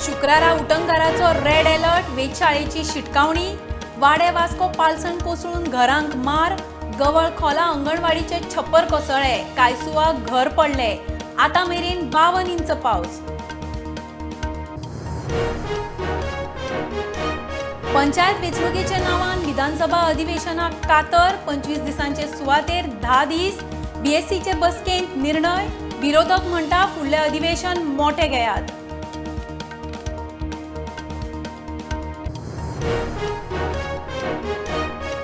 शुक्रारा उटंगाराचो red alert, वेधशाळेची शिटकावणी. वाडे वास्को पालसण कोसळून घरांक मार. गवळ खोला अंगणवाडीचे छप्पर कोसळ्ळे, कायसुवा घर पडले. आतां मेरेन 52 इंच पावस. पंचायत वेंचणुकेच्या नांवान विधानसभा अधिवेशनाक कातर. 25 दिसांचे सुवातेर 10 दीस. बीएससीचे बसकेंत निर्णय. विरोधक म्हणटा फुडलें अधिवेशन मोठे घेयात.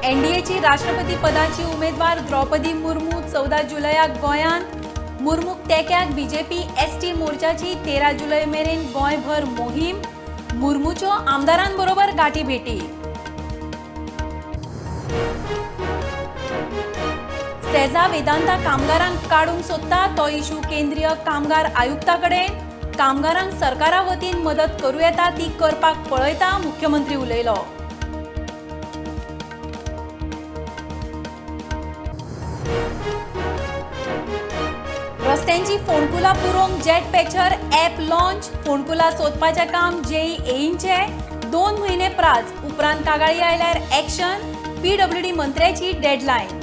एनडीएची राष्ट्रपती पदाची उमेदवार द्रौपदी मुर्मू 14 जुलयाक गोंयांत. मुर्मूक तेक्याक बीजेपी एसटी मोर्चाची 13 जुलय मेरेन गोंयभर मोहीम. मुर्मूच्यो आमदारांबरोबर गाठी भेटी. सेजा वेदांता कामगारांक काडूंक सोदता तो इशू केंद्रीय कामगार आयुक्ता कडेन. कामगारांक सरकारा वतीन मदत करूं येता ती करपाक पळयता, मुख्यमंत्री उलयलो. रस्त्यांची फोंडकुलां पुरोवंक जेट पॅचर ॲप लॉन्च. फोंडकुलां सोदपाचें काम जेई एईंचे. 2 म्हयने प्राज उपरांत कागाळी आयल्यार एक्शन. पीडब्ल्यूडी मंत्र्याची डेडलायन.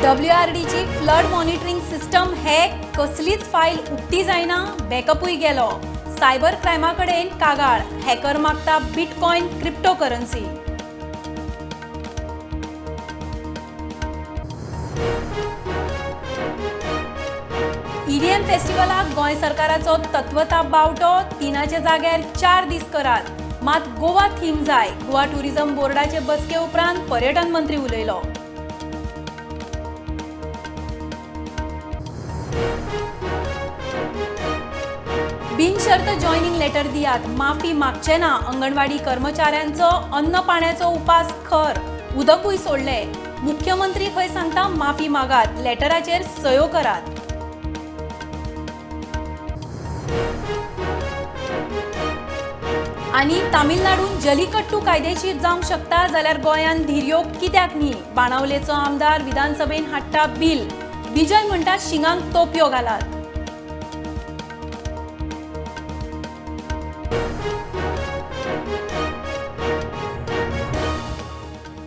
डब्ल्यूआरडीची फ्लड मॉनिटरींग सिस्टम हॅक. कसलीच फायल उक्ती जायना, बॅकअपूय गेलो. सायबर क्रायमा कडेन कागाळ. हॅकर मागता बिटकॉयन क्रिप्टोकरन्सी. ईडीएम फेस्टिवलाक गोंय सरकाराचो तत्वता बावटो. 3च्या जाग्यार 4 दीस करात, मात गोवा थीम जाय. गोवा टुरिझम बोर्डाचे बसके उपरांत पर्यटन मंत्री उलयलो. बिनशर्त जॉयनिंग लेटर दियात, माफी मागचे ना. अंगणवाडी कर्मचाऱ्यांचो अन्न पाण्याचो उपास खर, उदकूय सोडले. मुख्यमंत्री खंय सांगता माफी मागात, लेटराचेर सयो करात. आनी तामिळनाडून जलीकट्टू कायदेशीर जावंक शकता जाल्यार गोंयांत धिरयो कित्याक न्ही? बाणावलेचो आमदार विधानसभेन हाडटा बील. विजय म्हणटा शिंगांक तोपयो घालात.